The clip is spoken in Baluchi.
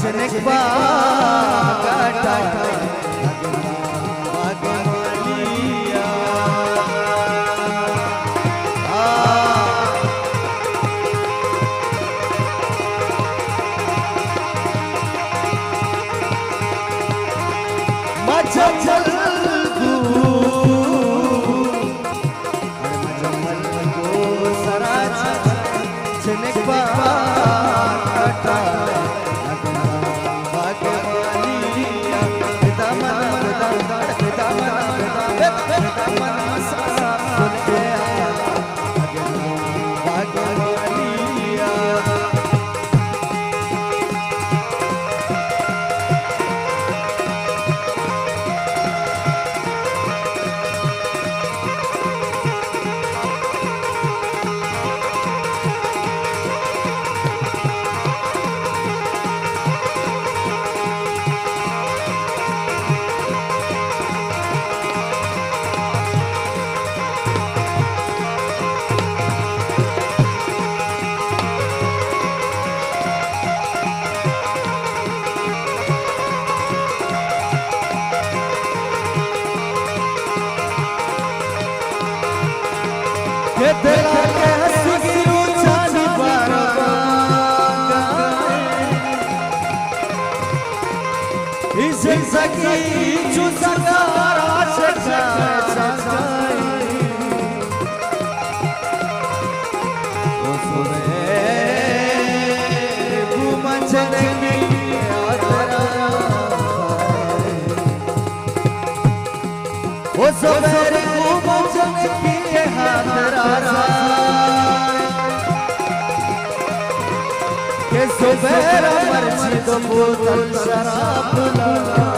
جنک باگ اٹا، باگ مالیا۔ آ۔ مچل گو۔ کہ دل ءَ کہ ہستگی روچانی باران، اے زندگی چو سنگار ءَ چکائے چکائے۔ او سبیر گوں من جنکی ہاترا، او سبیر گوں من جنکی ہاترا، کہ سبیر مرچی دو بوتل شراب لا۔